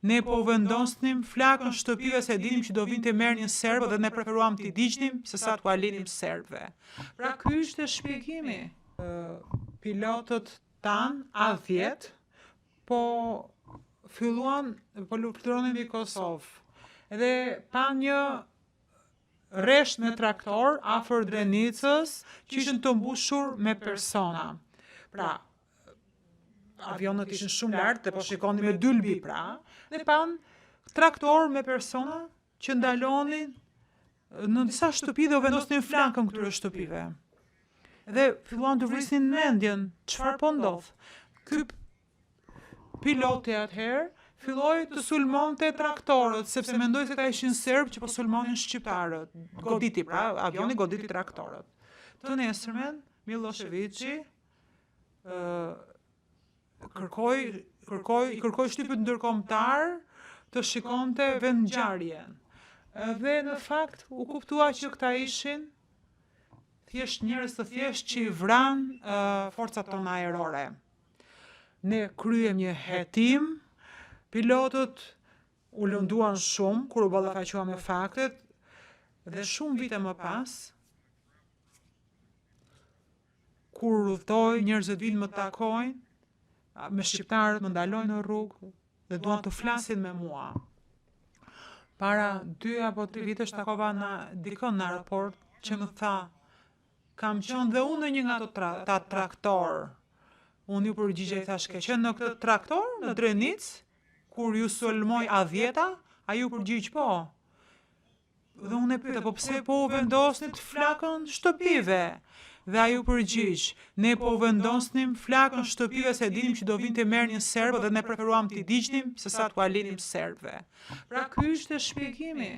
Ne po u vendosnim flakën shtëpive se dinim që do vinte merrnin serbët dhe ne preferuam t'i digjnim se sa t'ua linim serbëve. Pra ky ishte shpjegimi. Pilotët tanë A-10 po filluan po fluturonin mbi Kosovë. Dhe panë një rresht me traktor afër Drenicës që ishin të mbushur me persona. Pra, avionët ishin shumë lart dhe po shikonin me dylbi pra, dhe panë traktor me persona që ndalonin në disa shtëpi dhe u vendosnin flakën këtyre shtëpive. Dhe filluan të vrisnin mendjen, çfarë po ndodh? Ky piloti atëherë filloi të sulmonte traktorët, sepse mendoi se këta ishin serbë që po sulmonin shqiptarët. Goditi pra, avioni goditi traktorët. Të nesërmen, Millosheviqi ë kërkoi kërkoi i kërkoi shtypit ndërkombëtar të shikonte vendngjarjen. Dhe në fakt u kuptua që këta ishin thjesht njerëz të thjeshtë që i vranë uh, forcat tona ajrore. Ne kryem një hetim, pilotët u lënduan shumë kur u ballafaquan me faktet dhe shumë vite më pas, kur udhëtoj, njerëzit vijnë më takojnë, me shqiptarët më ndalojnë në rrugë dhe duan të flasin me mua. Para dy apo tri vitesh takova në dikën në aeroport që më tha Kam qenë dhe unë në një nga ato tra, ta traktor. Unë iu përgjigja i thashë, ke qenë në këtë traktor në Drenicë kur ju sulmoi A-dhjeta? Ai u përgjigj po. Dhe unë e pyeta, po pse po u vendosnit flakën shtëpive? Dhe ai u përgjigj, ne po u vendosnim flakën shtëpive se dinim që do vinte merrnin serbët dhe ne preferuam t'i digjnim se sa t'ua linim serbëve. Pra ky ishte shpjegimi.